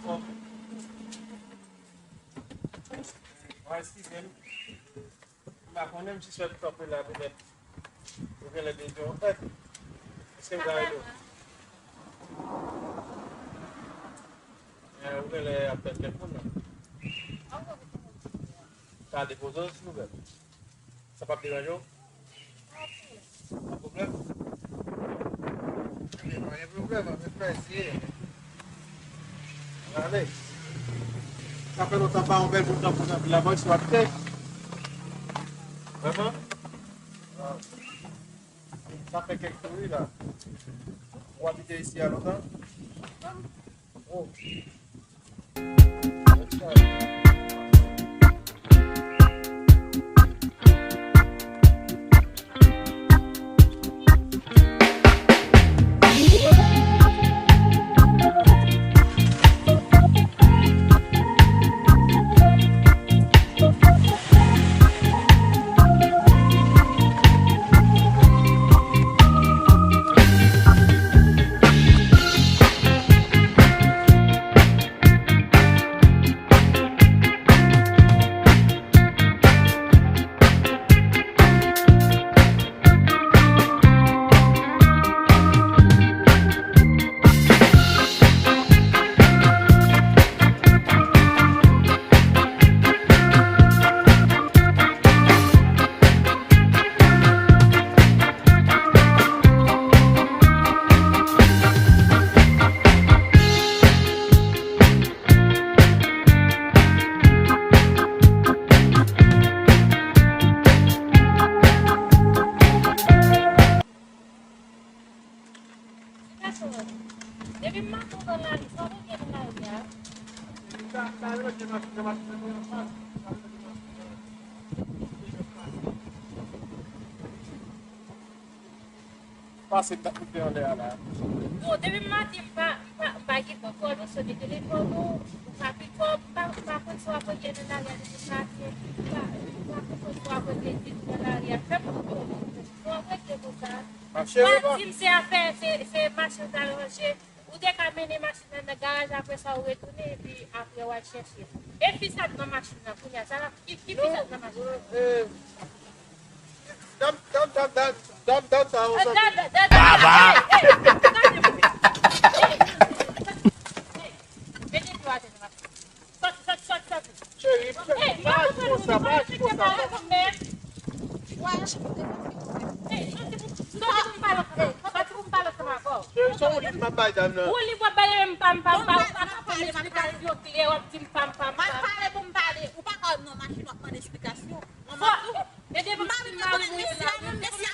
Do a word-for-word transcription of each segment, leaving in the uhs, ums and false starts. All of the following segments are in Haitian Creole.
Bon, eskize m. M pa konnen, m jis wè l kanpe la, petèt. Ou genlè bezwen yon èd. Èske m ka ede w? Eh, ou genlè ap tann kèk moun nan. Ka depoze w, silvouplè. Sa p ap deranje w? Pa pwoblèm. Pa gen pwoblèm, avèk plèzi. Ale. Sa fè lontan pa yon bèl bout tan pou nan vila bòy sou abite. Vrèman? Sa fè kèk tan wi la. Ou abite isi a lontan? Oh. Depi m maten w nan lari, sa w gen nan lari a? Pase t ap moute anlè a la. Bon, depi maten, m pa, m pa, m pa gen kontwòl ou, sone telefòn ou, ou pa pi twò, m pa, m pa konn si w ap regle nan lari a depi maten, m pa, m pa konprann si w ap regle nan lari a. Fè m kontwòl ou, si w ap regle konsa. M ap cheri, w ap di m se afè, se, se machin ou t al ranje, ou te ka mennen machin nan nan garaj, apre sa ou retounen, epi apre w al chèche. E fi sa t nan machin nan, kounye a, sa l ap, ki, ki fi sa t nan machin nan? Dam, dam, dam, dam, dam, dam sa, on sa. Baba! Mete pye w atè nan machin. Sòti, sòti, sòti, sòti. Cheri, pa aji konsa, pa aji konsa. Cheri, se yon lit m ap bay dam nan. Ou li w ap bay m pa, m pa, m pa, ou pa ka fè m eksplikasyon klè, w ap di m pa, m pa, m pa. Mwen pale pou m pale, ou pa ka nan machin w ap mande eksplikasyon. Mwen mande ou. E depi m fin mari mwen la, m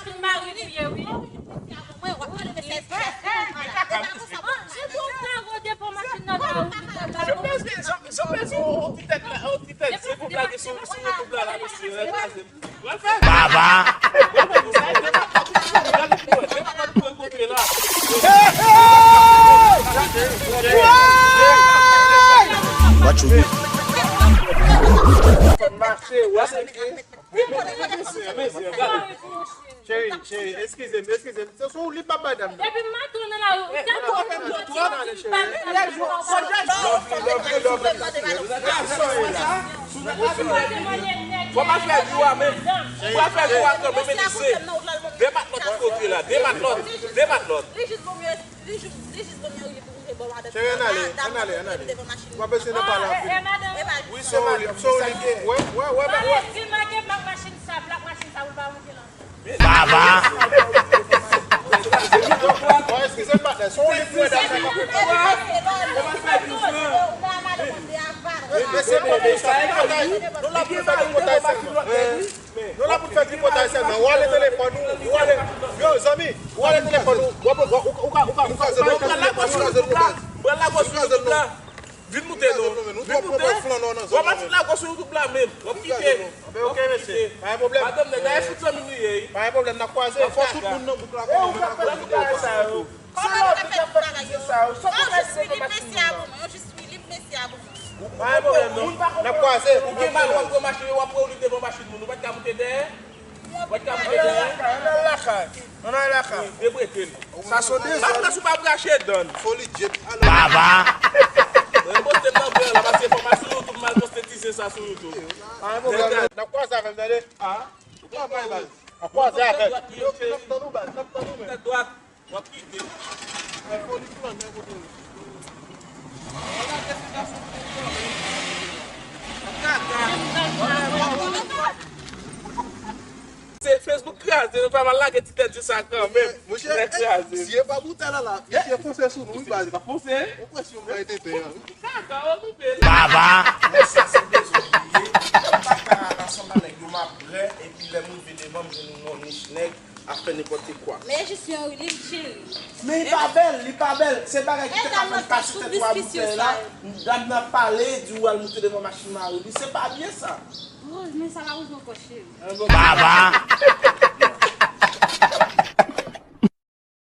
fin mari mwen ye wi. Mwen w ap mande mesye. Ou pa konsa. Ou pa rode pou machin nan la, ou pa ka. Jan bezwen, jan, jan bezwen yon ti tèt la, yon ti tèt, silvouplè, sou, sou YouTube la, la, mesye, kraze m. Baba! What you do? Cheri, cheri, eskize m, eskize m. Se sou li m ap bay dam nan. Epi m maton nan lari, ou tèlman fè m twòp, cheri. Love you, love you, love you. Fò pa fè jou a menm. Fò pa fè jou a kanmenm, men li se. De matlòt ki kote la, de matlòt, de matlòt. Li jis vo mye, li jis, li jis vo mye rive pou rive bò madanm. Cheri, ann ale, ann ale, ann ale. W ap eseye nan pale anpil. Wi, se ou li, se ou li. Wè, wè, wè, wè. Di l make plak machin sa, plak machin sa, pou l pa monte lan. Baba! Bon, eskize m, patnè. Se yon lit pou ede avèk anpil. Mesye, bon, bon, sa, nou la pou fè tripotay sèlman. Nou la pou fè tripotay sèlman. Ou ale telefòn ou, ou ale. Yo, zanmi, ou ale telefòn ou. Ou ka, ou ka, ou ka, ou ka. Pral la gòch sou YouTube la. Pral la gòch sou YouTube la. Vin moute non. Vin moute. W ap al fout lago sou YouTube la menm. W ap kite. W ap kite. Pa gen pwoblèm. Madanm nèg la, e fout zanmi nou ye, wi. Pa gen pwoblèm, n ap kwaze. Fò tout moun nan bouk la konnen nou pa pran videyo. Kòman nou ka fè tout bagay yo? Yo jis wi li mesye a pou mwen. Yo jis wi li mesye a pou mwen. Pa gen pwoblèm non. N ap kwaze. Ou gen mal, w ap pran machin, w ap pran ou li devan machin moun. Ou pa t ka moute dèyè? Ou pa t ka moute dèyè? Ann al lakay, ann al lakay. Wi, debwete l. Sa se yon dezòd. M ap pran sou pa brache dan. Foli djep. Baba! Bon, N ap kwaze avè m, tande? N ap kwaze avè m. Yo, n ap tann ou, baz, n ap tann ou, men. Tèt dwat, w ap kite. Se Facebook kraze, nou pa mal lage ti tèt di sa kanmenm. Monchè, nèg kraze. Si e pa boutèy la la, misye fonse sou nou, wi, baz. Li pa fonse. Ou kwè si yo mwen tenten an, wi. Kaka, w okipe. Baba. Men sa se dezoliye. Mwen pa ka ansanm a nèg yo, m ap brè, epi lè m rive devan, m jwenn yon nich nèg ap fè nenpòt kwa. Men je suis en release, cheri. Men li pa bèl, li pa bèl. Se bagay ki te ka fè l pase tèt ou a boutèy la. Dam nan pale, di ou al moute devan machin mari li. Se pa byen sa. Oh, men sa pa rive ankò, cheri. Baba.